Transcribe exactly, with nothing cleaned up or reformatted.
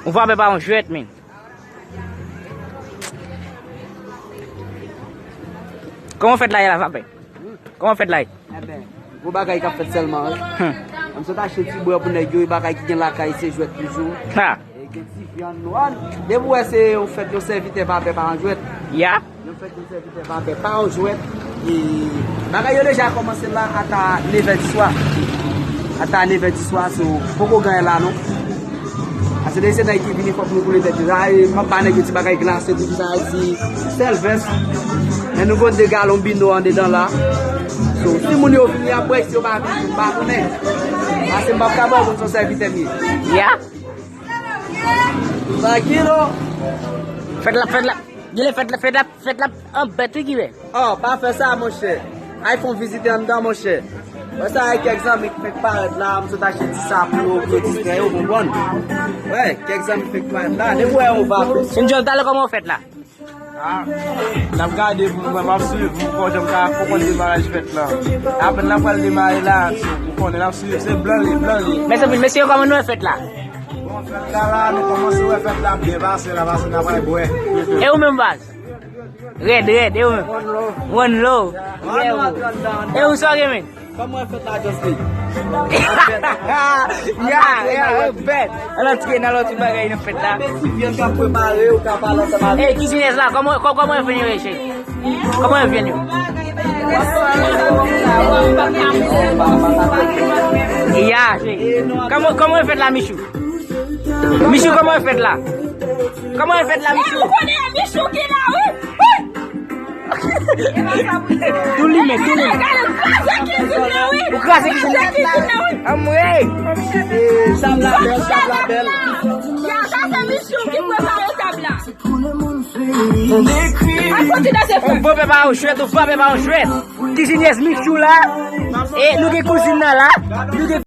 Ou frape pa yon jwèt, men. Kòman fèt la ye la, frape? Kòman fèt la ye? Enben, gwo bagay k ap fèt sèlman, wi. Hmm. Ann sot achte ti bwè pou nèg yo, e bagay ki gen lakay, se jwèt toujou. Ha. E gen ti vyann nwa. Depi w wè se yon fèt, yon sèvitè pa pè pa yon jwèt. Ya. Yon fèt, yon sèvitè pa pè pa yon jwèt. E bagay yo deja kòmanse la ata nevè di swa. Ata nevè di swa, so, poko gen anyen la, non. Paske depi se nèg ki vini, fòk nou koule tèt yo. Sa, e, m ap ba nèg yo ti bagay glase, tout sa, ti sèl vès. Men nou gon de galon bino andedan la. So, si moun yo vini ap bwè, si yo pa vini, m pa konnen. Paske m p ap ka bwè, konn se yon sèvitè m ye. Ya. Trankilo. Fèt la, fèt la. Genlè fèt la, fèt la, fèt la anbèt, wi, ki fè. Oh, pa fè sa, monchè. Al fè yon vizit anndan, monchè. Wè sa, e kèk zanmi k fèk parèt la, m sot achte ti sa pou yo, pou yo distrè yo, konprann? Wè, kèk zanmi k fèk parèt la, depi w wè yo va fè. Enjoy, talè kòman w fèt la? Ah, n ap gade pou nou wè, m ap swiv, m poko janm ka, poko konn demaraj fèt la. Apèn n ap pral demare la, ou konnen n ap swiv, se blan li, blan li. Mezanmi, mesye, kòman nou wè fèt la? Bon, fèt la, la, nou kòmanse wè fèt la ap byen pase la, paske n ap al bwè. E ou menm, baz? Rèd, rèd, e ou menm? One love. One love. Yeah, bro. E ou, sa w gen, men? Kòman fèt la, Justin? Ya, ya, e bèt. Ann antre nan lòt bagay nan fèt la. Ti vyann k ap prepare, ou ka pale ansanm avè. Ey, kizinèz la, kòman, kò-, kòman yo fè yo, cheri? Kòman yo fè yo? Ya, cheri. Kòman, kòman yo fèt la, Michou? Michou, kòman yo fèt la? Kòman yo fèt la, Michou? Ou konnen Michou ki la, wi. Tou limen, tou limen. Ou kraze kizin nan, wi. Anmwey. Sab la bèl, sab la bèl. Ya, sa se Michou ki prepare tab la. Yon bon pè pa yon jwèt, yon frape pa yon jwèt. Kizinyèz Michou la. E nou gen kouzin nan la. Nou gen